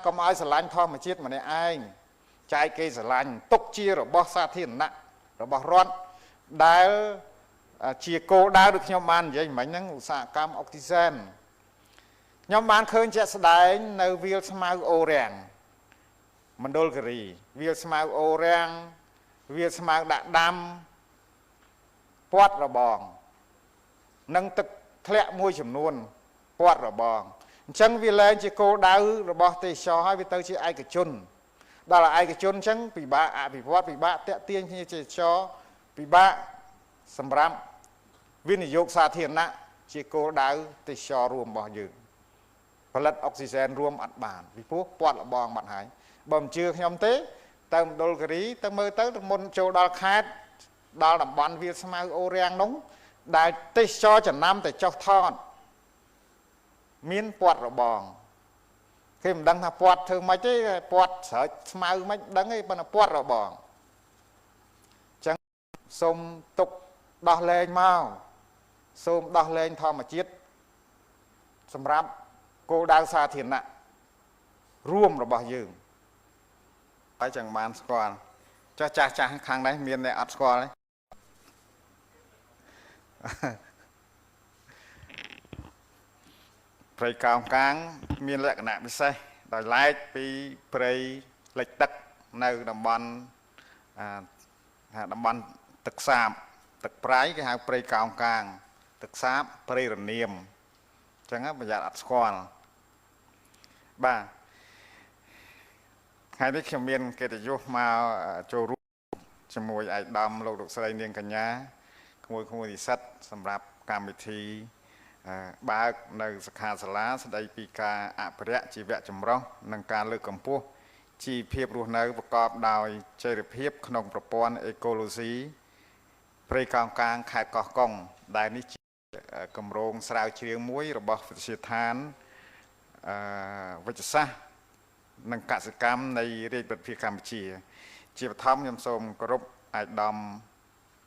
កុំឲ្យស្រឡាញ់ធម្មជាតិម្នាក់ឯងចែកគេស្រឡាញ់ទុកជារបស់សាធារណៈរបស់រដ្ឋដែលជាគោលដៅដូចខ្ញុំបាននិយាយមិញហ្នឹងឧស្សាហកម្មអុកស៊ីសែនខ្ញុំបានឃើញជាក់ស្ដែងនៅវាលស្មៅអូរាំងមណ្ឌលគិរីវាលស្មៅអូរាំងវាលស្មៅដាក់ដាំពាត់របងនិងទឹកធ្លាក់មួយចំនួនពាត់របងអញ្ចឹងវាលែងជាគោលដៅរបស់ទេសចរហើយវាទៅជាឯកជនដល់ឯកជនអញ្ចឹងពិបាកអភិវឌ្ឍពិបាកតាក់ទាញភ្ញៀវទេសចរពិបាកសម្រាប់វិនិយោគសាធារណៈជាគោលដៅទេសចររួមរបស់យើងផលិតអុកស៊ីសែនរួមអត់បានពីព្រោះពាត់លបងបាត់ហើយបើមិនជឿខ្ញុំទេទៅមណ្ឌលគិរីទៅមើលទៅមុនចូលដល់ខេត្តដល់តំបន់វាលស្មៅអូរាំងនោះដែលទេសចរចំណាំតែចុះថតមានពាត់របងគេមិនដឹងថាពាត់ធ្វើម៉េចទេពាត់ស្រោចស្មៅមិនដឹងទេប៉ុន្តែពាត់របងអញ្ចឹងសូមទុកដោះលែងមកសូមដោះលែងធម្មជាតិសម្រាប់គោលដៅសាធារណៈរួមរបស់យើងហើយចឹងបានស្គាល់ចុះចាស់ចាស់ខាងនេះមានអ្នកអត់ស្គាល់ទេព្រៃកោងកាងមានលក្ខណៈពិសេសដោយឡែកពីព្រៃលិចទឹកនៅតំបន់តំបន់ទឹកសាបទឹកប្រៃគេហៅព្រៃកោងកាងទឹកសាបព្រៃរនាមអញ្ចឹងប្រយ័ត្នអត់ស្គាល់បាទថ្ងៃនេះខ្ញុំមានកិត្តិយសមកចូលរួមជាមួយឯកឧត្តមលោកលោកស្រីនាងកញ្ញាក្មួយៗនិស្សិតសម្រាប់កម្មវិធីបើកនៅសិក្ខាសាលាស្ដីពីការអភិរក្សជីវៈចម្រុះនិងការលើកកម្ពស់ជីវភាពរស់នៅប្រកបដោយចីរភាពក្នុងប្រព័ន្ធអេកូឡូស៊ីព្រៃកោងកាងខេត្តកោះកុងដែលនេះជាគម្រោងស្រាវជ្រាវមួយរបស់វិទ្យាស្ថានវិទ្យាសាស្ត្រនិងកសិកម្មនៃរាជរដ្ឋាភិបាលកម្ពុជាជាបឋមខ្ញុំសូមគោរពឯកឧត្តម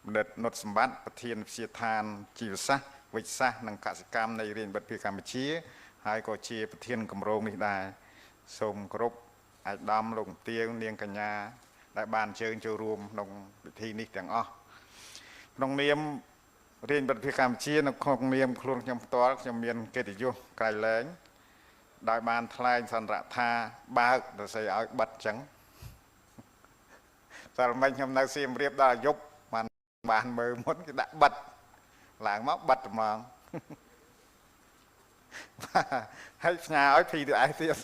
បណ្ឌិតនុតសម្បត្តិប្រធានវិទ្យាស្ថានជីវសាស្ត្រវិទ្យាសាស្ត្រនិងកសិកម្មនៃរាជរដ្ឋាភិបាលកម្ពុជាហើយក៏ជាប្រធានគម្រោងនេះដែរសូមគោរពឯកឧត្តមលោកទាវនាងកញ្ញាដែលបានអញ្ជើញចូលរួមក្នុងពិធីនេះទាំងអស់ក្នុងនាមរាជរដ្ឋាភិបាលកម្ពុជានៅក្នុងនាមខ្លួនខ្ញុំផ្ទាល់ខ្ញុំមានកិត្តិយសក្រៃលែងដោយបានថ្លែងសន្ទរថាបើកទៅស្អីឲ្យបិទចឹងតែមិនខ្ញុំនៅសៀមរាបដល់យប់បានមើលមុនគេដាក់បិទឡើងមកបិទត្មងហើយផ្ញើឲ្យ PDF ទៀត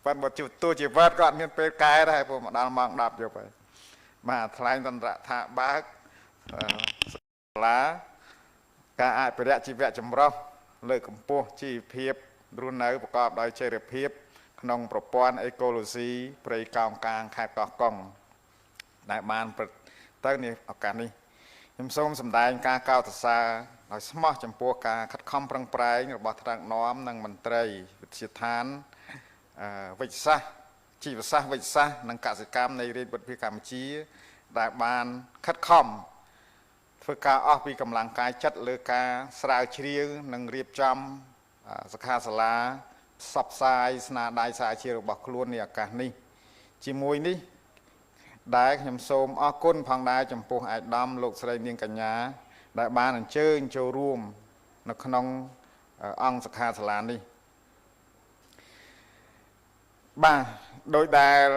ប៉ុន្តែបើទោះជាវត្តក៏អត់មានពេលកែដែរព្រោះមកដល់ម៉ោង10យប់ហើយបាទថ្លែងសន្ទរថាបើកសាលាការអភិរក្សជីវៈចម្រុះលើកកម្ពស់ជីវភាពរស់នៅប្រកបដោយចីរភាពក្នុងប្រព័ន្ធអេកូឡូស៊ីព្រៃកោងកាងខេត្តកោះកុងដែលបានទៅនេះឱកាសនេះខ្ញុំសូមសម្ដែងការកោតសរសើរដោយស្មោះចំពោះការខិតខំប្រឹងប្រែងរបស់ថ្នាក់នាំនិងមន្ត្រីវិទ្យាស្ថានវិទ្យាសាស្ត្រជីវសាស្ត្រវិទ្យាសាស្ត្រនិងកសិកម្មនៃរាជរដ្ឋាភិបាលកម្ពុជាដែលបានខិតខំធ្វើការអស់ពីកម្លាំងកាយចិត្តលើការស្រាវជ្រាវនិងរៀបចំសិក្ខាសាលាផ្សព្វផ្សាយស្នាដៃស្រាវជ្រាវរបស់ខ្លួននាឱកាសនេះជាមួយនេះដែលខ្ញុំសូមអរគុណផងដែរចំពោះឯកឧត្តមលោកស្រីនាងកញ្ញាដែលបានអញ្ជើញចូលរួមនៅក្នុងអង្គសិក្ខាសាលានេះបាទដោយដែល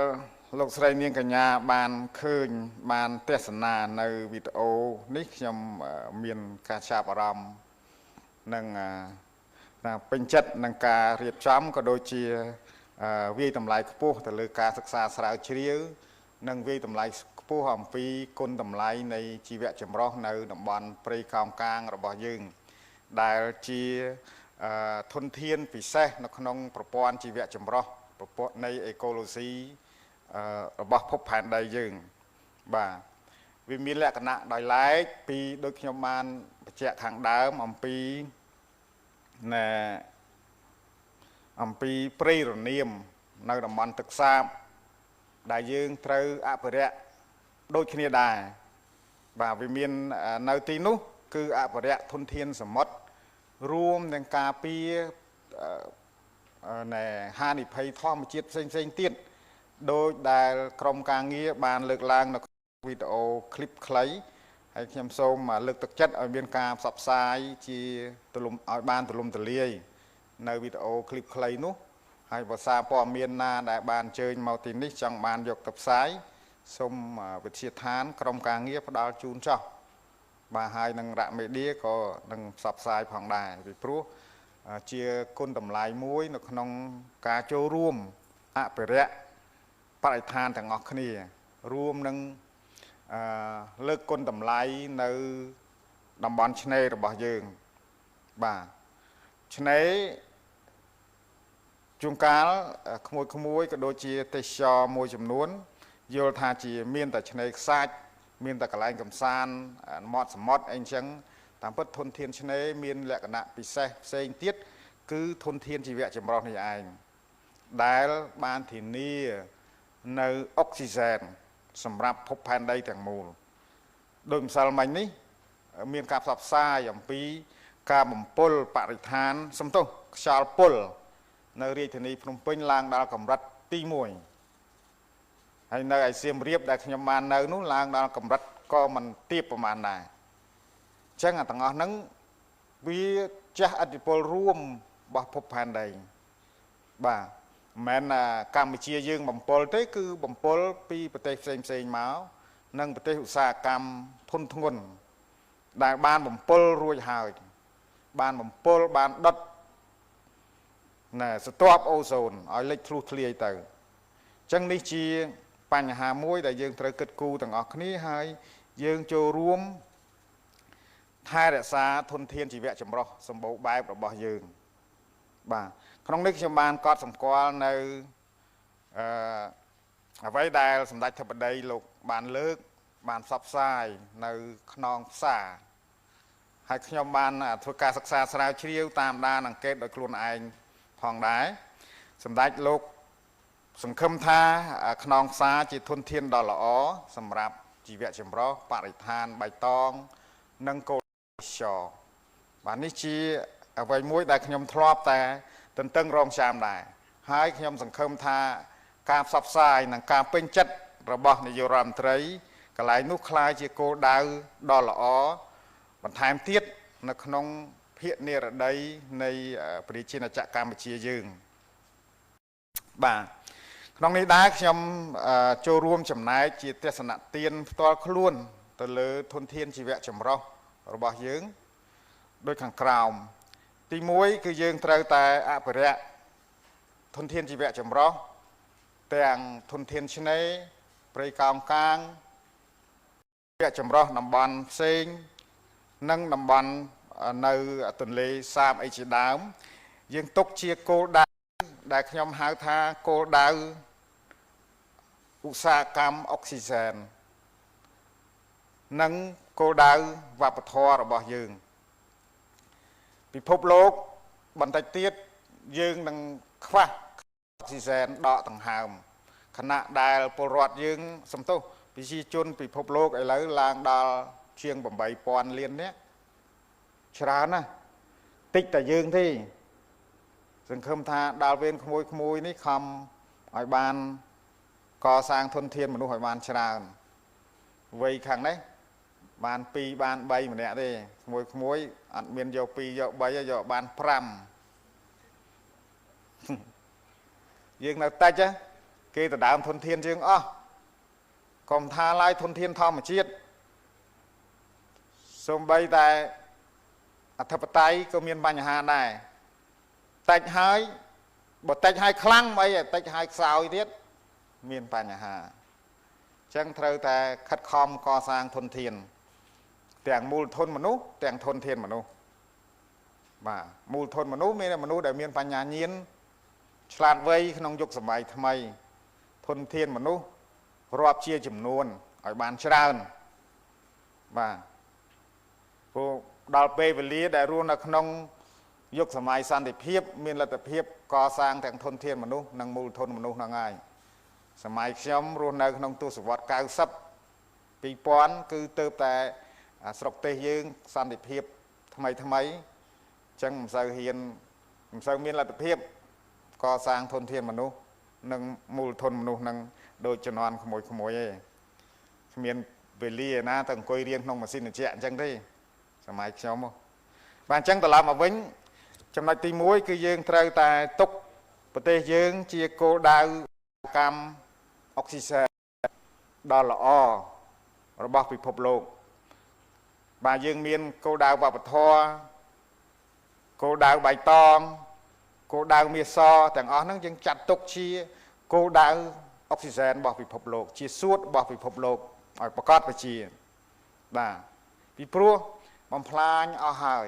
លោកស្រីនាងកញ្ញាបានឃើញបានទេសនានៅវីដេអូនេះខ្ញុំមានការចាប់អារម្មណ៍និងពេញចិត្តនឹងការរៀបចំក៏ដូចជាវាយតម្លៃខ្ពស់ទៅលើការសិក្សាស្រាវជ្រាវនិងវាយតម្លៃខ្ពស់អំពីគុណតម្លៃនៃជីវៈចម្រុះនៅតំបន់ព្រៃកោងកាងរបស់យើងដែលជាធនធានពិសេសនៅក្នុងប្រព័ន្ធជីវៈចម្រុះប្រព័ន្ធនៃអេកូឡូស៊ីរបស់ភពផែនដីយើងបាទវាមានលក្ខណៈដោយឡែកពីដូចខ្ញុំបានបញ្ជាក់ខាងដើមអំពីអំពីព្រៃរនាមនៅតំបន់ទឹកសាបដែលយើងត្រូវអភិរក្សដូចគ្នាដែរបាទវាមាននៅទីនោះគឺអភិរក្សធនធានសមុទ្ររួមនឹងការពារ ណែហានិភ័យធម្មជាតិផ្សេងផ្សេងទៀតដោយដែលក្រុមការងារបានលើកឡើងនៅវីដេអូឃ្លីបខ្លីហើយខ្ញុំសូមលើកទឹកចិត្តឲ្យមានការផ្សព្វផ្សាយជាទូលំឲ្យបានទូលំទូលាយនៅវីដេអូឃ្លីបខ្លីនោះហើយបើសារព័ត៌មានណាដែលបានអញ្ជើញមកទីនេះចង់បានយកទៅផ្សាយសូមវិទ្យាឋានក្រុមការងារផ្ដល់ជូនចោះបាទហើយនឹងរ៉ាមេឌៀក៏នឹងផ្សព្វផ្សាយផងដែរពីព្រោះជាគុណតម្លៃមួយនៅក្នុងការចូលរួមអភិរក្សបរិស្ថានទាំងអស់គ្នារួមនឹងលើកគុណតម្លៃនៅតំបន់ឆ្នេររបស់យើងបាទឆ្នេរជួនកាលក្មួយៗក៏ដូចជាទេសចរមួយចំនួនយល់ថាជាមានតែឆ្នេរខ្សាច់មានតែកន្លែងកំសាន្តមាត់សមុទ្រអីចឹងតាមពិតធនធានឆ្នេរមានលក្ខណៈពិសេសផ្សេងទៀតគឺធនធានជីវៈចម្រុះនេះឯងដែលបានធានានៅអុកស៊ីសែនសម្រាប់ភពផែនដីទាំងមូលដោយម្សិលមិញនេះមានការផ្សព្វផ្សាយអំពីការបំពុលបរិស្ថានសំទោសខ្យល់ពុលនៅរាជធានីភ្នំពេញឡើងដល់កម្រិតទី1ហើយនៅឯសៀមរាបដែលខ្ញុំបាននៅនោះឡើងដល់កម្រិតក៏មិនទាបប្រហែលដែរអញ្ចឹងអាទាំងអស់ហ្នឹងវាជះឥទ្ធិពលរួមរបស់ភពផែនដីបាទមិនមែនកម្ពុជាយើងបំពុលទេគឺបំពុលពីប្រទេសផ្សេងផ្សេងមកនិងប្រទេសឧស្សាហកម្មធនធ្ងន់ដែលបានបំពុលរួចហើយបានបំពុលបានដុតណែស្ទាប់អូโซនឲ្យលិចធ្លុះធ្លាយទៅអញ្ចឹងនេះជាបញ្ហាមួយដែលយើងត្រូវគិតគូរទាំងអស់គ្នាហើយយើងចូលរួមថែរក្សាធនធានជីវៈចម្រុះសម្បូរបែបរបស់យើងបាទក្នុងនេះខ្ញុំបានកត់សម្គាល់នៅអ្វីដែលសម្ដេចធិបតីលោកបានលើកបានផ្សព្វផ្សាយនៅខ្នងផ្សារហើយខ្ញុំបានធ្វើការសិក្សាស្រាវជ្រាវតាមដានអង្កេតដោយខ្លួនឯងផងដែរសម្ដេចលោកសង្ឃឹមថាខ្នងផ្សារជាធនធានដ៏ល្អសម្រាប់ជីវៈចម្រុះបរិស្ថានបៃតងនិងគោលទេសចរបាទនេះជាអ្វីមួយដែលខ្ញុំធ្លាប់តែទន្ទឹងរង់ចាំដែរហើយខ្ញុំសង្ឃឹមថាការផ្សព្វផ្សាយនិងការពេញចិត្តរបស់នាយករដ្ឋមន្ត្រីកន្លែងនោះក្លាយជាគោលដៅដ៏ល្អបន្ថែមទៀតនៅក្នុងភាគនិរតីនៃប្រជាជាតិកម្ពុជាយើងបាទក្នុងនេះដែរខ្ញុំចូលរួមចំណែកជាទស្សនទានផ្ទាល់ខ្លួនទៅលើធនធានជីវៈចម្រុះរបស់យើងដូចខាងក្រោមទី1គឺយើងត្រូវតែអភិរក្សធនធានជីវៈចម្រុះទាំងធនធានឆ្នេរព្រៃកោងកាងជីវៈចម្រុះតំបន់ផ្សេងនិងតំបន់នៅទន្លេសាបអីជាដើមយើងទុកជាគោលដៅដែលខ្ញុំហៅថាគោលដៅឧស្សាហកម្មអុកស៊ីសែននិងគោលដៅវប្បធម៌របស់យើងពិភពលោកបន្តិចទៀតយើងនឹងខ្វះអុកស៊ីសែនដកដង្ហើមខណៈដែលពលរដ្ឋយើងសំទោសប្រជាជនពិភពលោកឥឡូវឡើងដល់ជាង8000លាននាក់ច្រើនណាស់តិចតែយើងទេសង្ឃឹមថាដល់វេនក្មួយៗនេះខំឲ្យបានកសាងធនធានមនុស្សឲ្យបានច្រើនវ័យខាងនេះបាន2បាន3ម្នាក់ទេក្មួយៗអត់មានយក2យក3យកបាន5យើងនៅតិចគេដដើមធនធានយើងអស់កុំថាឡើយធនធានធម្មជាតិសូម្បីតែអធិបតេយ្យក៏មានបញ្ហាដែរតិចហើយបើតិចហើយខ្លាំងអីតិចហើយខ្សោយទៀតមានបញ្ហាអញ្ចឹងត្រូវតែខិតខំកសាងធនធានទាំងមូលធនមនុស្សទាំងធនធានមនុស្សបាទមូលធនមនុស្សមានមនុស្សដែលមានបញ្ញាញាណឆ្លាតវៃក្នុងយុគសម័យថ្មីធនធានមនុស្សរាប់ជាចំនួនឲ្យបានច្រើនបាទព្រោះដល់ពេលវេលាដែលរស់នៅក្នុងយុគសម័យសន្តិភាពមានលទ្ធភាពកសាងទាំងធនធានមនុស្សនិងមូលធនមនុស្សហ្នឹងហើយសម័យខ្ញុំរស់នៅក្នុងទសវត្ស90 2000គឺទៅតែស្រុកទេសយើងសន្តិភាពថ្មីថ្មីអញ្ចឹងមិនសូវហ៊ានមិនសូវមានលទ្ធភាព កសាងធនធានមនុស្សនិងមូលធនមនុស្សនឹងដូចជំនាន់ក្មួយៗទេគ្មានវេលាណាទៅអង្គុយរៀនក្នុងម៉ាស៊ីនត្រជាក់អញ្ចឹងទេសម័យខ្ញុំបាទអញ្ចឹងត្រឡប់មកវិញចំណុចទី1គឺយើងត្រូវតែទុកប្រទេសយើងជាគោលដៅកម្មអុកស៊ីសែនដ៏ល្អរបស់ពិភពលោកបាទយើងមានគោលដៅវប្បធម៌គោលដៅបៃតងគោលដៅមាសសទាំងអស់ហ្នឹងយើងចាត់ទុកជាគោលដៅអុកស៊ីសែនរបស់ពិភពលោកជាសួតរបស់ពិភពលោកឲ្យប្រកបប្រជាបាទពីព្រោះបំផ្លាញអស់ហើយ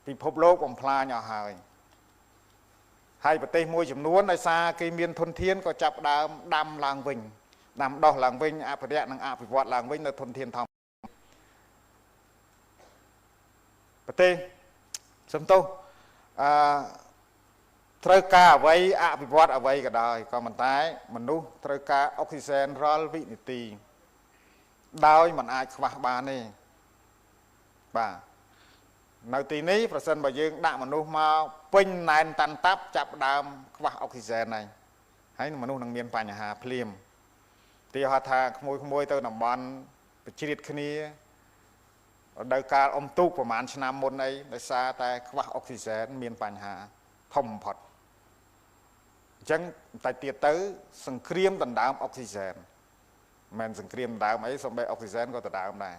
ពិភពលោកបំផ្លាញអស់ហើយហើយប្រទេសមួយចំនួនដោយសារគេមានធនធានក៏ចាប់ដើមដាំឡើងវិញដាំដុះឡើងវិញអភិរក្សនិងអភិវឌ្ឍឡើងវិញនៅធនធានធម្មប្រទេសសំទោសអឺត្រូវការអ្វីអភិវឌ្ឍអ្វីក៏ដោយក៏ប៉ុន្តែមនុស្សត្រូវការអុកស៊ីសែនរាល់វិនាទីដោយមិនអាចខ្វះបានទេបាទនៅទីនេះប្រសិនបើយើងដាក់មនុស្សមកពេញណែនតាន់តាប់ចាប់ដើមខ្វះអុកស៊ីសែនហើយហើយមនុស្សនឹងមានបញ្ហាភ្លាមទីហៅថាក្មួយៗទៅតំបន់ប្រជ្រៀតគ្នារដូវកាលអុំទូកប្រហែលឆ្នាំមុនអីដោយសារតែខ្វះអុកស៊ីសែនមានបញ្ហាធំបំផុតអញ្ចឹងតែទៀតទៅសង្គ្រាមដណ្ដើមអុកស៊ីសែនមិនសង្គ្រាមដណ្ដើមអីសូម្បីអុកស៊ីសែនក៏ដណ្ដើមដែរ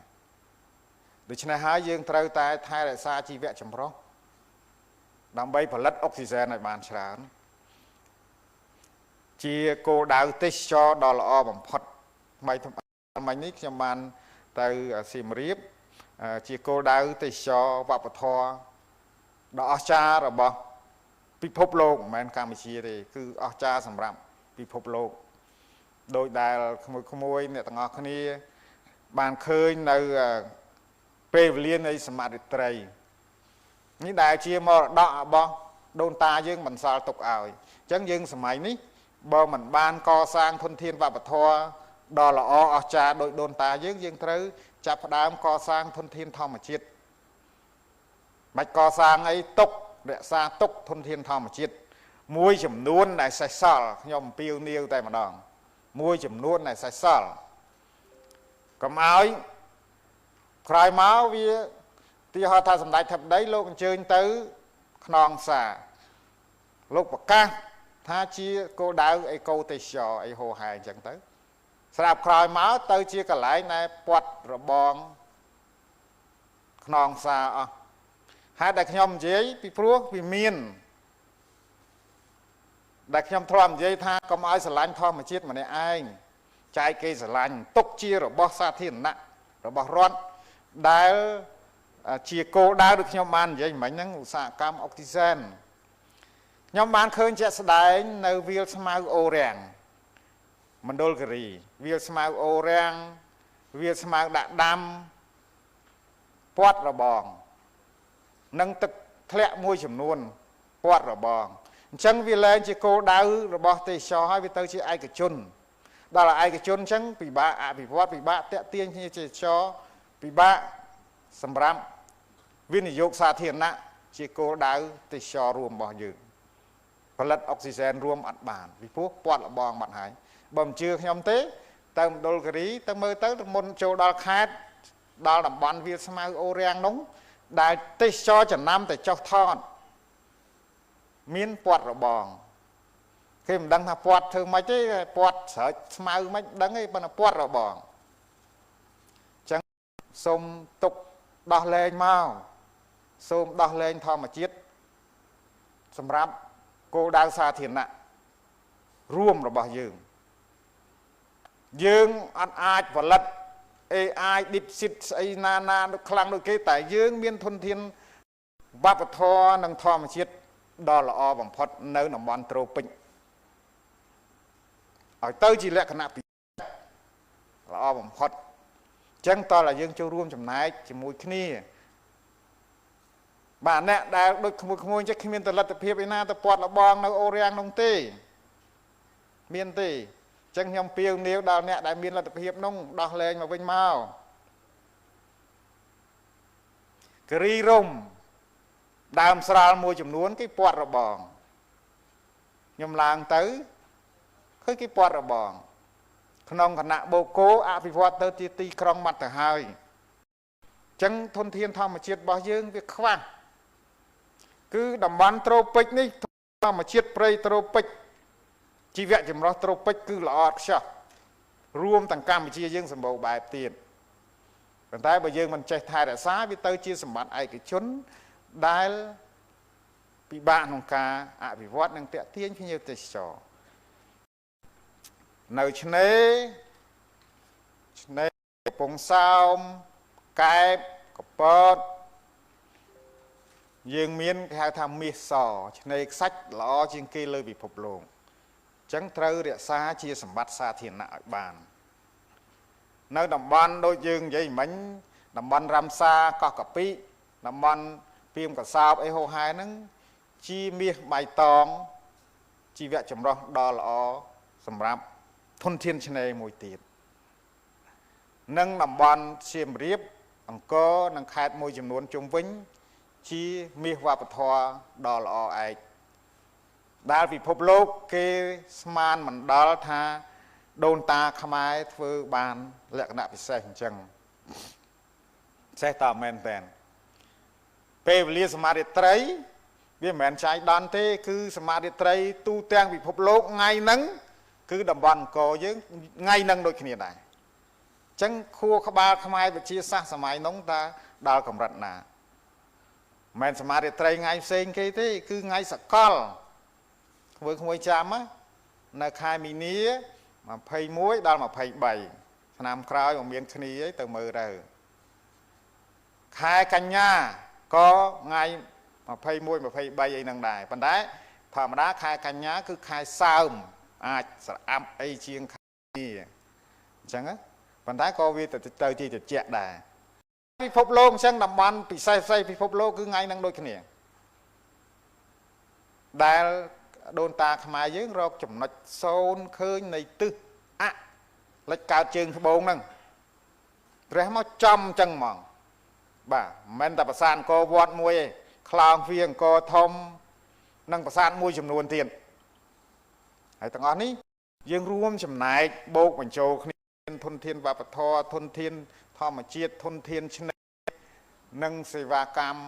ដូច្នេះហើយយើងត្រូវតែថែរក្សាជីវៈចម្រុះដើម្បីផលិតអុកស៊ីសែនឲ្យបានច្រើនជាគោលដៅទេសចរដ៏ល្អបំផុតថ្មីនេះខ្ញុំបានទៅសៀមរាបជាគោលដៅទេសចរវប្បធម៌ដ៏អស្ចារ្យរបស់ពិភពលោកមិនមែនកម្ពុជាទេគឺអស្ចារ្យសម្រាប់ពិភពលោកដោយដែលក្មួយៗអ្នកទាំងអស់គ្នាបានឃើញនៅពេលវេលានៃសមត្ថត្រីនេះដែលជាមរតករបស់ដូនតាយើងបន្សល់ទុកឲ្យអញ្ចឹងយើងសម័យនេះបើមិនបានកសាងធនធានវប្បធម៌ដ៏ល្អអស្ចារ្យដោយដូនតាយើងយើងត្រូវចាប់ផ្ដើមកសាងធនធានធម្មជាតិបាច់កសាងអីទុករក្សាទុកធនធានធម្មជាតិមួយចំនួនដែលសេសសល់ខ្ញុំអំពាវនាវតែម្ដងមួយចំនួនដែលសេសសល់កុំឲ្យក្រោយមកវាទីហៅថាសម្ដេចធិបតីលោកអញ្ជើញទៅខ្នងផ្សារលោកប្រកាសថាជាគោលដៅអេកូទេសចរអីហោហែអញ្ចឹងទៅស្រាប់ក្រោយមកទៅជាកន្លែងដែលពាត់របងខ្នងផ្សារអស់ហើយដែលខ្ញុំនិយាយពីព្រោះវាមានដែលខ្ញុំធ្លាប់និយាយថាកុំឲ្យស្រឡាញ់ធម្មជាតិម្នាក់ឯងចែកគេស្រឡាញ់ទុកជារបស់សាធារណៈរបស់រដ្ឋដែលជាគោលដៅដូចខ្ញុំបាននិយាយមិញហ្នឹងឧស្សាហកម្មអុកស៊ីសែនខ្ញុំបានឃើញជាក់ស្ដែងនៅវាលស្មៅអូរាំងមណ្ឌលគិរីវាលស្មៅអូរាំងវាលស្មៅដាក់ដាំពាត់របងនិងទឹកធ្លាក់មួយចំនួនពាត់របងអញ្ចឹងវាលែងជាគោលដៅរបស់ទេសចរហើយវាទៅជាឯកជនដល់ឯកជនអញ្ចឹងពិបាកអភិវឌ្ឍពិបាកតាក់ទាញភ្ញៀវទេសចរពិបាកសម្រាប់វិនិយោគសាធារណៈជាគោលដៅទេសចររួមរបស់យើងផលិតអុកស៊ីសែនរួមអត់បានពីព្រោះពាត់របងបាត់ហើយបើមិនជឿខ្ញុំទេទៅមណ្ឌលគិរីទៅមើលទៅមុនចូលដល់ខេត្តដល់តំបន់វាលស្មៅអូរាំងនោះដែលទេសចរចំណាំតែចុះថតមានពាត់របងគេមិនដឹងថាពាត់ធ្វើម៉េចទេពាត់ស្រែកស្មៅម៉េចដឹងទេប៉ុន្តែពាត់របងអញ្ចឹងសូមទុកដោះលែងមកសូមដោះលែងធម្មជាតិសម្រាប់គោលដៅសាធារណៈរួមរបស់យើងយើងអត់អាចផលិត AI DeepSeek ស្អីណាណាខ្លាំងដូចគេតែយើងមានធនធានវប្បធម៌និងធម្មជាតិដ៏ល្អបំផុតនៅតំបន់ត្រូពិចឲ្យទៅជាលក្ខណៈល្អបំផុតអញ្ចឹងតើយើងចូលរួមចំណែកជាមួយគ្នាបាទអ្នកដែលដូចក្មួយៗចេះគ្មានតលទ្ធភាពឯណាទៅពាត់លបងនៅអូរាំងនោះទេមានទេអញ្ចឹងខ្ញុំពាវនាវដល់អ្នកដែលមានលទ្ធភាពនោះដោះលែងមកវិញមកគិរីរំដើមស្រល់មួយចំនួនគេពាត់របង ខ្ញុំឡើងទៅឃើញគេពាត់របងក្នុងគណៈបូកូអភិវឌ្ឍទៅជាទីក្រុងបាត់ទៅហើយអញ្ចឹងធនធានធម្មជាតិរបស់យើងវាខ្វះគឺតំបន់ត្រូពិកនេះធម្មជាតិព្រៃត្រូពិកជីវៈចម្រុះត្រូពិកគឺល្អឥតខ្ចោះរួមទាំងកម្ពុជាយើងសម្បូរបែបទៀតប៉ុន្តែបើយើងមិនចេះថែរក្សាវាទៅជាសម្បត្តិឯកជនដែលពិបាកក្នុងការអភិវឌ្ឍនិងទាក់ទាញភ្ញៀវទេសចរនៅឆ្នេរឆ្នេរកំពង់សោមកែបកពតយើងមានគេហៅថាមាសសឆ្នេរខ្សាច់ល្អជាងគេលើពិភពលោកអញ្ចឹងត្រូវរក្សាជាសម្បត្តិសាធារណៈឲ្យបាននៅតំបន់ដូចយើងនិយាយមិញតំបន់រ៉ាំសាកោះកាពិតំបន់ពីមកសោបអីហោហែហ្នឹងជាមាសបៃតងជីវៈចម្រុះដ៏ល្អសម្រាប់ធនធានឆ្នេរមួយទៀតនិងតំបន់សៀមរាបអង្គរនិងខេត្តមួយចំនួនជុំវិញជាមាសវប្បធម៌ដ៏ល្អឯកដែលពិភពលោកគេស្មានមិនដល់ថាដូនតាខ្មែរធ្វើបានលក្ខណៈពិសេសអញ្ចឹងពិសេសតមែនតើពេលវេលាសមារិត្រីវាមិនមែនចៃដន្យទេគឺសមារិត្រីទូទាំងពិភពលោកថ្ងៃហ្នឹងគឺតំបន់អង្គរយើងថ្ងៃហ្នឹងដូចគ្នាដែរអញ្ចឹងខួរក្បាលខ្មែរវិទ្យាសាស្ត្រសម័យនោះតើដល់កម្រិតណាមិនមែនសមារិត្រីថ្ងៃផ្សេងគេទេគឺថ្ងៃសកលធ្វើក្មួយចាំនៅខែមីនា21ដល់23ឆ្នាំក្រោយមកមានគ្នាអីទៅមើលទៅខែកញ្ញាក៏ថ្ងៃ21 23អីហ្នឹងដែរប៉ុន្តែធម្មតាខែកញ្ញាគឺខែសើមអាចស្រអាប់អីជាងខែនេះអញ្ចឹងប៉ុន្តែក៏វាទៅជាត្រជាក់ដែរពិភពលោកអញ្ចឹងតំបន់ពិសេសផ្សេងពិភពលោកគឺថ្ងៃហ្នឹងដូចគ្នាដែលដូនតាខ្មែរយើងរកចំណុចសូន្យឃើញនៃទិសអលិចកើតជើងត្បូងហ្នឹងព្រះមកចំអញ្ចឹងហ្មងបាទមិនមែនតែប្រាសាទអង្គរវត្តមួយទេខ្លោងទ្វារអង្គរធំនិងប្រាសាទមួយចំនួនទៀតហើយទាំងអស់នេះយើងរួមចំណែកបូកបញ្ចូលគ្នាធនធានវប្បធម៌ធនធានធម្មជាតិធនធានឆ្នេរនិងសេវាកម្ម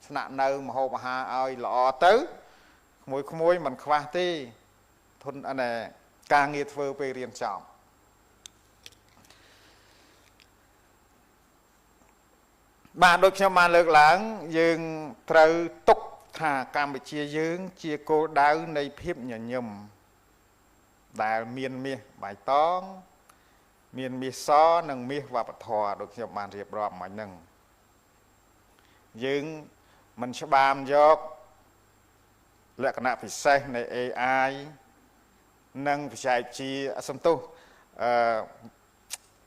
ស្នាក់នៅមហូបអាហារឲ្យល្អទៅក្មួយៗមិនខ្វះទេធនអណែការងារធ្វើពេលរៀនចប់បាទដូចខ្ញុំបានលើកឡើងយើងត្រូវទុកថាកម្ពុជាយើងជាគោលដៅនៃភាពញញឹមដែលមានមាសបៃតងមានមាសសនិងមាសវប្បធម៌ដូចខ្ញុំបានរៀបរាប់មិញហ្នឹងយើងមិនច្បាមយកលក្ខណៈពិសេសនៃ AI និងបច្ចេកវិទ្យាសំទោស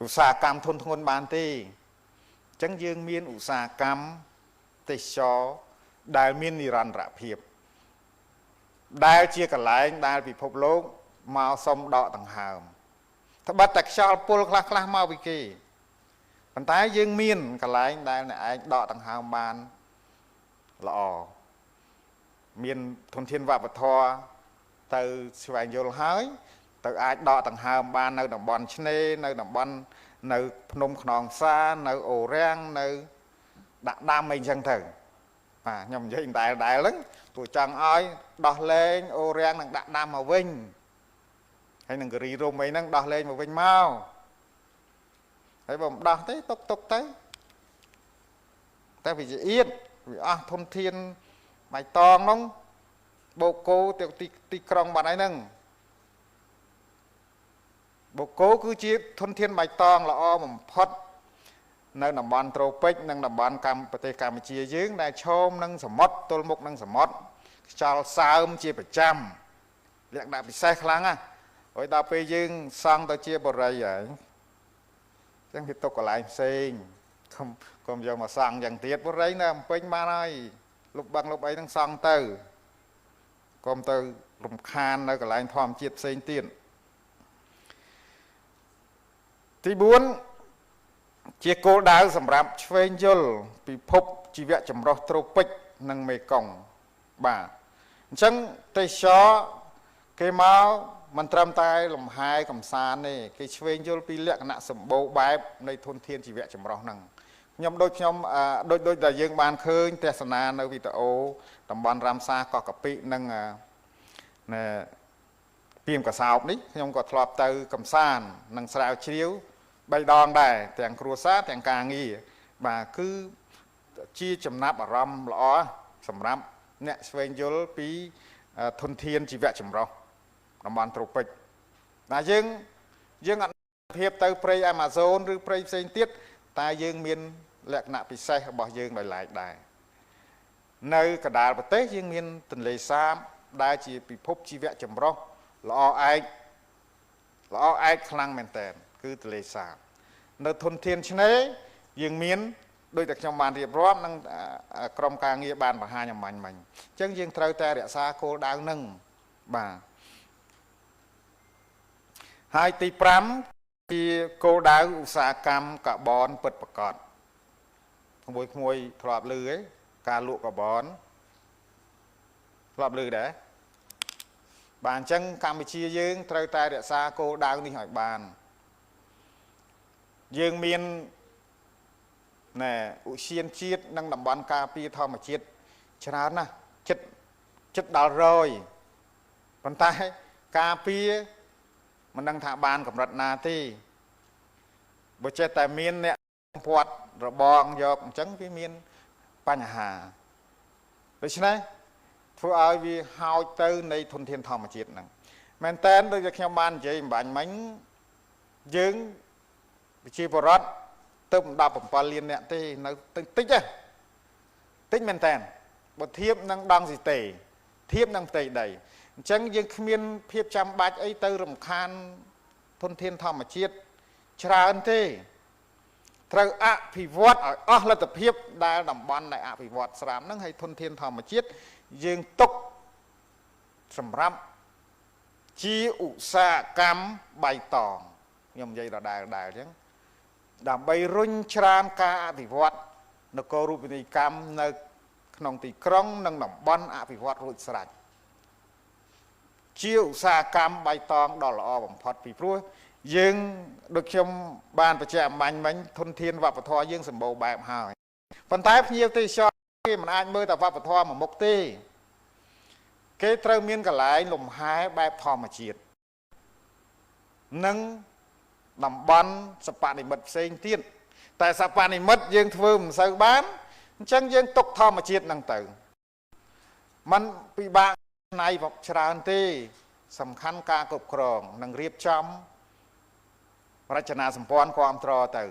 ឧស្សាហកម្មធនធ្ងន់បានទេអញ្ចឹងយើងមានឧស្សាហកម្មទេសចរដែលមាននិរន្តរភាពដែលជាកន្លែងដែលពិភពលោកមកសុំដកដង្ហើមត្បិតតែខ្យល់ពុលខ្លះខ្លះមកពីគេប៉ុន្តែយើងមានកន្លែងដែលអ្នកឯងដកដង្ហើមបានល្អមានធនធានវប្បធម៌ទៅស្វែងយល់ហើយទៅអាចដកដង្ហើមបាននៅតំបន់ឆ្នេរនៅតំបន់នៅភ្នំខ្នងផ្សារនៅអូរាំងនៅដាក់ដាំអីចឹងទៅបាទខ្ញុំនិយាយដែលហ្នឹងព្រោះចង់ឲ្យដោះលែងអូរាំងនិងដាក់ដាំមកវិញហើយនឹងគិរីរំអីហ្នឹងដោះលែងមកវិញមកហើយបើមិនដោះទេទុកទៅតែវាជាអៀតវាអស់ធនធានបៃតងហ្នឹងបូកូទៅទីក្រុងបាត់ហើយហ្នឹងបូកូគឺជាធនធានបៃតងល្អបំផុតនៅតំបន់ត្រូពិកនិងតំបន់កម្ពុជាប្រទេសកម្ពុជាយើងដែលឈមនឹងសមុទ្រទល់មុខនឹងសមុទ្រខ្យល់សើមជាប្រចាំលក្ខណៈពិសេសខ្លាំងណាស់ហើយដល់ពេលយើងសង់ទៅជាបរិយហើយអញ្ចឹងវាទុកកន្លែងផ្សេងកុំយកមកសង់យ៉ាងទៀតបរិយនៅអំពេញបានហើយលុបបឹងលុបអីហ្នឹងសង់ទៅកុំទៅរំខាននៅកន្លែងធម្មជាតិផ្សេងទៀតទី4ជាគោលដៅសម្រាប់ឆ្វេងយល់ពិភពជីវៈចម្រុះត្រូពិកនិងមេគង្គបាទអញ្ចឹងទេសចរ គេមកមិនត្រឹមតែលំហែកំសាន្តទេគេឆ្វេងយល់ពីលក្ខណៈសម្បូរបែបនៃធនធានជីវៈចម្រុះហ្នឹងខ្ញុំដូចខ្ញុំដូចដូចដែលយើងបានឃើញទស្សនានៅវីដេអូតំបន់រ៉ាំសាកោះកាពិនិងណែពីមកសោបនេះខ្ញុំក៏ធ្លាប់ទៅកំសាន្តនិងស្រាវជ្រាវ3ដងដែរទាំងគ្រួសារទាំងការងារបាទគឺជាចំណាប់អារម្មណ៍ល្អសម្រាប់អ្នកស្វែងយល់ពីធនធានជីវៈចម្រុះតំបន់ត្រូពិចតែយើងអត់ភាពទៅព្រៃអាម៉ាហ្សូនឬព្រៃផ្សេងទៀតតែយើងមានលក្ខណៈពិសេសរបស់យើងដោយឡែកដែរនៅកណ្ដាលប្រទេសយើងមានទន្លេសាបដែលជាពិភពជីវៈចម្រុះល្អឯកល្អឯកខ្លាំងមែនតើគឺទន្លេសាបនៅធនធានឆ្នេរយើងមានដោយតែខ្ញុំបានរៀបរាប់និងក្រុមការងារបានបង្ហាញអំបញ្ញមិញអញ្ចឹងយើងត្រូវតែរក្សាគោលដៅនឹងបាទហើយទី5ជាគោលដៅឧស្សាហកម្មកាបូនពិតប្រាកដក្មួយៗធ្លាប់ឮឯការលក់កាបូនធ្លាប់ឮដែរបាទអញ្ចឹងកម្ពុជាយើងត្រូវតែរក្សាគោលដៅនេះឲ្យបានយើងមានណែឧទ្យានជាតិនិងតំបន់ការពារធម្មជាតិច្រើនណាស់ចិត្តដល់100ប៉ុន្តែការពារមិនដឹងថាបានកម្រិតណាទេបើចេះតែមានអ្នកពាត់របងយកអញ្ចឹងវាមានបញ្ហាដូច្នេះធ្វើឲ្យវាហោចទៅនៃធនធានធម្មជាតិហ្នឹងមែនតើដូចខ្ញុំបាននិយាយអំបញ្ញមិញយើងប្រជាពលរដ្ឋទៅ17លានអ្នកទេនៅតិចទេតិចមែនតើបើធៀបនឹងដង់ស៊ីតេធៀបនឹងផ្ទៃដីអញ្ចឹងយើងគ្មានភាពចាំបាច់អីទៅរំខានធនធានធម្មជាតិច្រើនទេត្រូវអភិវឌ្ឍឲ្យអស់លទ្ធភាពដែលតំបន់ដែលអភិវឌ្ឍស្រាប់ហ្នឹងហើយធនធានធម្មជាតិយើងទុកសម្រាប់ជាឧស្សាហកម្មបៃតងខ្ញុំនិយាយដដែលៗអញ្ចឹងដើម្បីរុញច្រានការអភិវឌ្ឍនគររូបនីយកម្មនៅក្នុងទីក្រុងនិងតំបន់អភិវឌ្ឍរួចស្រេចជាឧស្សាហកម្មបៃតងដ៏ល្អបំផុតពីព្រោះយើងដូចខ្ញុំបានបញ្ជាក់អំបញ្ញមិញធនធានវប្បធម៌យើងសម្បូរបែបហើយប៉ុន្តែភ្ញៀវទេសចរគេមិនអាចមើលតែវប្បធម៌មួយមុខទេគេត្រូវមានកន្លែងលំហែបែបធម្មជាតិនិងតំបន់សពនិមិត្តផ្សេងទៀតតែសពនិមិត្តយើងធ្វើមិនសូវបានអញ្ចឹងយើងទុកធម្មជាតិហ្នឹងទៅมันពិបាកណៃច្រើនទេសំខាន់ការគ្រប់គ្រងនិងរៀបចំរចនាសម្ព័ន្ធគាំទ្រទៅ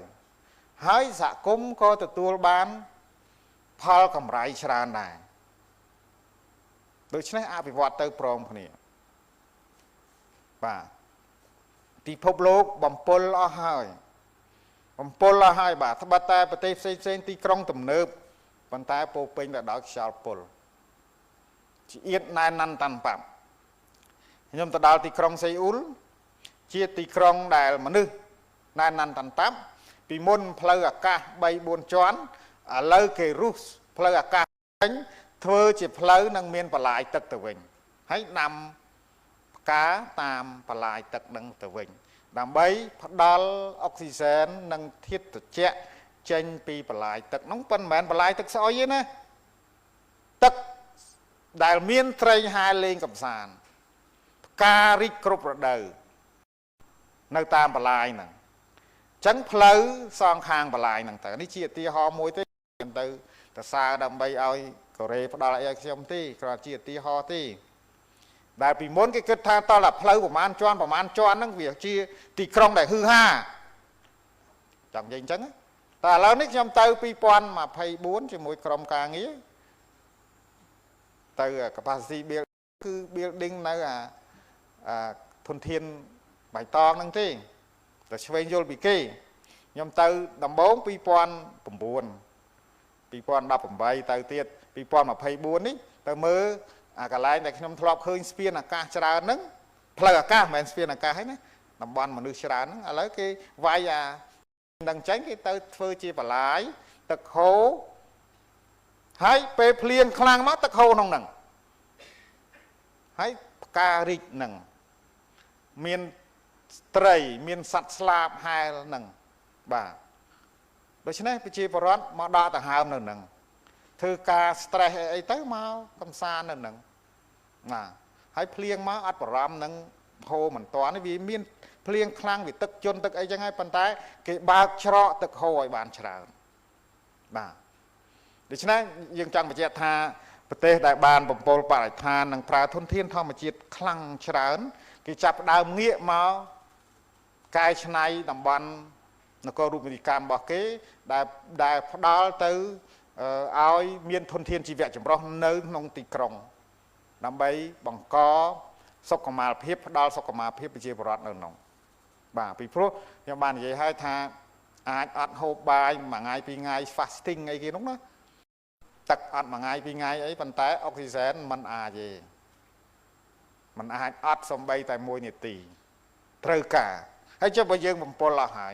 ហើយសហគមន៍ក៏ទទួលបានផលកម្រៃច្រើនដែរដូច្នេះអភិវឌ្ឍទៅព្រមគ្នាបាទពិភពលោកបំពុលអស់ហើយបំពុលអស់ហើយបាទត្បិតតែប្រទេសផ្សេងៗទីក្រុងទំនើបប៉ុន្តែពោពេញទៅដោយខ្យល់ពុលជាអៀតណែនណាន់តាន់ប៉ាប់ខ្ញុំទៅដល់ទីក្រុងសេអ៊ូលជាទីក្រុងដែលមនុស្សណែនណាន់តាន់តាប់ពីមុនផ្លូវអាកាស3 4ជាន់ឥឡូវគេរុះផ្លូវអាកាសវិញធ្វើជាផ្លូវនឹងមានបន្លាយទឹកទៅវិញហើយដាំផ្កាតាមបន្លាយទឹកនឹងទៅវិញដើម្បីផ្ដល់អុកស៊ីសែននិងធាតុត្រជាក់ចេញពីបន្លាយទឹកនោះប៉ុន្តែមិនមែនបន្លាយទឹកស្អុយទេណាទឹកដែលមានត្រីហែលលេងកំសាន្តផ្ការីកគ្រប់រដូវនៅតាមបន្លាយហ្នឹងអញ្ចឹងផ្លូវសងខាងបន្លាយហ្នឹងទៅនេះជាឧទាហរណ៍មួយទេខ្ញុំទៅសរសើរដើម្បីឲ្យកូរ៉េផ្ដល់អីឲ្យខ្ញុំទេគ្រាន់ជាឧទាហរណ៍ទេដែលពីមុនគេគិតថាតើផ្លូវប្រមាណជាន់ប្រមាណជាន់ហ្នឹងវាជាទីក្រុងដែលហឺហាចង់និយាយអញ្ចឹងតែឥឡូវនេះខ្ញុំទៅ2024ជាមួយក្រុមការងារទៅ capacity build គឺ building នៅអាធនធានបៃតងហ្នឹងទេតែឆ្វេងយល់ពីគេខ្ញុំទៅដំបូង2009 2018ទៅទៀត2024នេះទៅមើលអាកន្លែងដែលខ្ញុំធ្លាប់ឃើញស្ពានអាកាសច្រើនហ្នឹងផ្លូវអាកាសមិនមែនស្ពានអាកាសទេណាតំបន់មនុស្សច្រើនហ្នឹងឥឡូវគេវាយអានឹងចេញគេទៅធ្វើជាបន្លាយទឹកហូរហើយពេលភ្លៀងខ្លាំងមកទឹកហូរក្នុងហ្នឹងហើយ ការរីកនឹងមានត្រីមានសត្វស្លាបហែលនឹងបាទដូច្នេះប្រជាពលរដ្ឋមកដកដង្ហើមនៅនឹងធ្វើការ stress អីទៅមកកំសាន្តនៅនឹងណាហើយភ្លៀងមកអត់បារម្ភនឹងហូរមិនតាន់វាមានភ្លៀងខ្លាំងវាទឹកជន់ទឹកអីចឹងហើយប៉ុន្តែគេបើកច្រកទឹកហូរឲ្យបានច្រើនបាទដូច្នេះយើងចង់បញ្ជាក់ថាប្រទេសដែលបានបំពុលបរិស្ថាននិងប្រើធនធានធម្មជាតិខ្លាំងច្រើនគេចាប់ផ្ដើមងាកមកកែច្នៃតំបន់នគររូបនីយកម្មរបស់គេដែលផ្ដល់ទៅឲ្យមានធនធានជីវៈចម្រុះនៅក្នុងទីក្រុងដើម្បីបង្កសុខុមាលភាពផ្ដល់សុខុមាលភាពប្រជាពលរដ្ឋនៅក្នុងបាទពីព្រោះខ្ញុំបាននិយាយហើយថាអាចអត់ហូបបាយមួយថ្ងៃពីរថ្ងៃ fasting អីគេនោះណាទឹកអត់មួយថ្ងៃពីរថ្ងៃអីប៉ុន្តែអុកស៊ីសែនมันអាចទេมันអាចអត់សំបីតែ1នាទីត្រូវការហើយចុះបើយើងបំពុលអស់ហើយ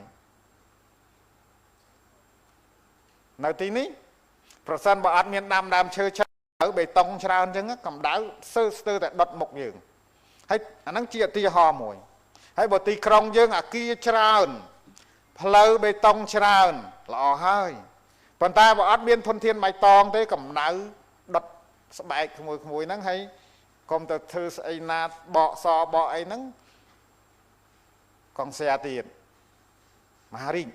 នៅទីនេះប្រសិនបើអត់មានដាំដើមឈើច្រើនបេតុងច្រើនអញ្ចឹងកម្ដៅស្ទើរតែដុតមុខយើងហើយអាហ្នឹងជាឧទាហរណ៍មួយហើយបើទីក្រុងយើងអាគារច្រើនផ្លូវបេតុងច្រើនល្អហើយប៉ុន្តែបើអត់មានធនធានបៃតងទេកម្ដៅដុតស្បែកក្មួយៗហ្នឹងហើយកុំទៅធ្វើស្អីណាបកសបកអីហ្នឹងកងសែទៀតមហារីក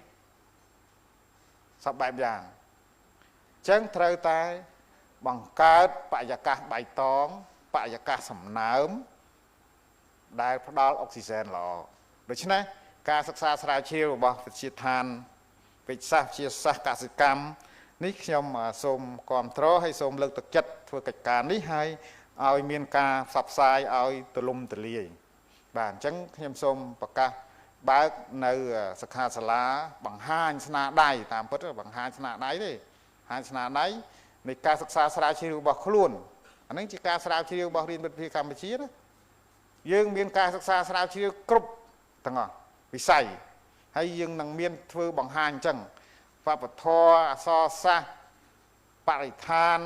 សពបែបយ៉ាងអញ្ចឹងត្រូវតែបង្កើតបរិយាកាសបៃតងបរិយាកាសសំណើមដែលផ្ដល់អុកស៊ីសែនល្អដូច្នេះការសិក្សាស្រាវជ្រាវរបស់វិទ្យាឋានវិទ្យាសាស្ត្រវិទ្យាសាស្ត្រកសិកម្មនេះខ្ញុំសូមគាំទ្រហើយសូមលើកទឹកចិត្តធ្វើកិច្ចការនេះហើយឲ្យមានការផ្សព្វផ្សាយឲ្យទូលំទូលាយបាទអញ្ចឹងខ្ញុំសូមប្រកាសបើកនៅសិក្ខាសាលាបង្ហាញស្នាដៃតាមពិតបង្ហាញស្នាដៃទេបង្ហាញស្នាដៃនៃការសិក្សាស្រាវជ្រាវរបស់ខ្លួនអានេះជាការស្រាវជ្រាវរបស់រៀនវិទ្យាកម្ពុជាណាយើងមានការសិក្សាស្រាវជ្រាវគ្រប់ទាំងអស់វិស័យហើយយើងនឹងមានធ្វើបង្ហាញអញ្ចឹងវប្បធម៌អក្សរសាស្ត្របរិស្ថាន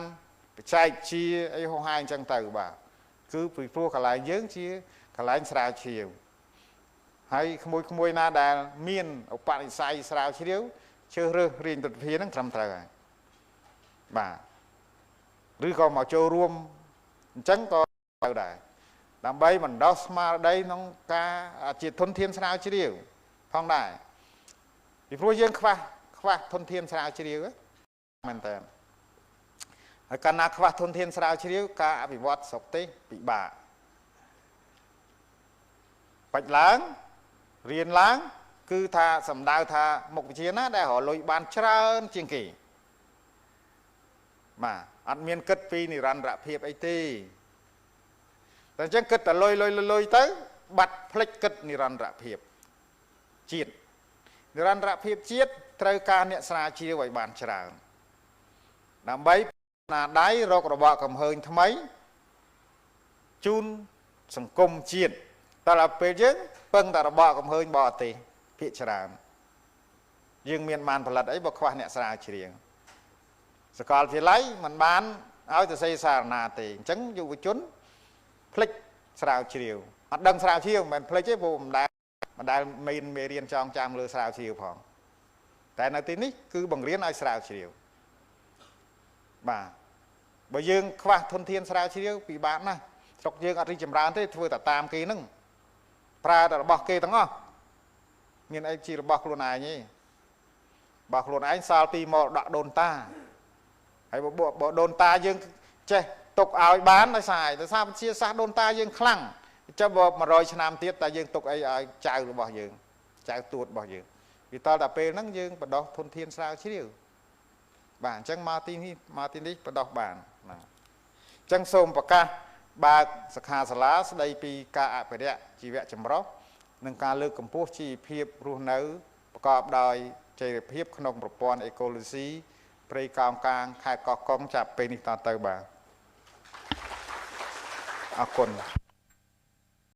បច្ចេកវិទ្យាអីហោហាយអញ្ចឹងទៅបាទគឺពីព្រោះកន្លែងយើងជាកន្លែងស្រាវជ្រាវហើយក្មួយៗណាដែលមានឧបនិស្ស័យស្រាវជ្រាវជ្រើសរើសរៀនវិទ្យាហ្នឹងត្រឹមត្រូវហើយបាទឬក៏មកចូលរួមអញ្ចឹងក៏ត្រូវដែរដើម្បីបណ្ដោះស្មារតីក្នុងការជាធនធានស្រាវជ្រាវផងដែរពីព្រោះយើងខ្វះធនធានស្រាវជ្រាវមែនតើហើយកាលណាខ្វះធនធានស្រាវជ្រាវការអភិវឌ្ឍស្រុកទេសពិបាកបាច់ឡើងរៀនឡើងគឺថាសំដៅថាមុខវិជ្ជាណាដែលរកលុយបានច្រើនជាងគេបាទអត់មានគិតពីនិរន្តរភាពអីទេតែអញ្ចឹងគិតតែលុយលុយលុយទៅបាត់ភ្លេចគិតនិរន្តរភាពជាតិនិរន្តរភាពជាតិត្រូវការអ្នកស្រាវជ្រាវឲ្យបានច្រើនដើម្បីណាដៃរករបកកំហើញថ្មីជូនសង្គមជាតិតែដល់ពេលយើងពឹងតែរបកកំហើញបរទេសភាគច្រើនយើងមានបានផលិតអីបើខ្វះអ្នកស្រាវជ្រាវសាកលវិទ្យាល័យមិនបានឲ្យទៅសេសារណាទេអញ្ចឹងយុវជនភ្លេចស្រាវជ្រាវអត់ដឹងស្រាវជ្រាវមិនមែនភ្លេចទេព្រោះមិនដែលមានមេរៀនចងចាំលើស្រាវជ្រាវផងតែនៅទីនេះគឺបង្រៀនឲ្យស្រាវជ្រាវបាទបើយើងខ្វះធនធានស្រាវជ្រាវពិបាកណាស់ស្រុកយើងអត់រីកចម្រើនទេធ្វើតែតាមគេហ្នឹងប្រើតែរបស់គេទាំងអស់មានអីជារបស់ខ្លួនឯងទេរបស់ខ្លួនឯងសល់ពីមរតកដូនតាហើយបើដូនតាយើងចេះទុកឲ្យបានដោយសារវិទ្យាសាស្ត្រដូនតាយើងខ្លាំងចុះបើ100ឆ្នាំទៀតតែយើងទុកអីឲ្យចៅរបស់យើងចៅទួតរបស់យើងវាតតែពេលហ្នឹងយើងបដោះធនធានស្រាវជ្រាវបាទអញ្ចឹងមកទីនេះបដោះបានណាអញ្ចឹងសូមប្រកាសបើកសិក្ខាសាលាស្ដីពីការអភិរក្សជីវៈចម្រុះនិងការលើកកម្ពស់ជីវភាពរស់នៅប្រកបដោយចីរភាពក្នុងប្រព័ន្ធអេកូឡូស៊ីព្រៃកោងកាងខេត្តកោះកុងចាប់ពេលនេះតទៅបាទអរគុណ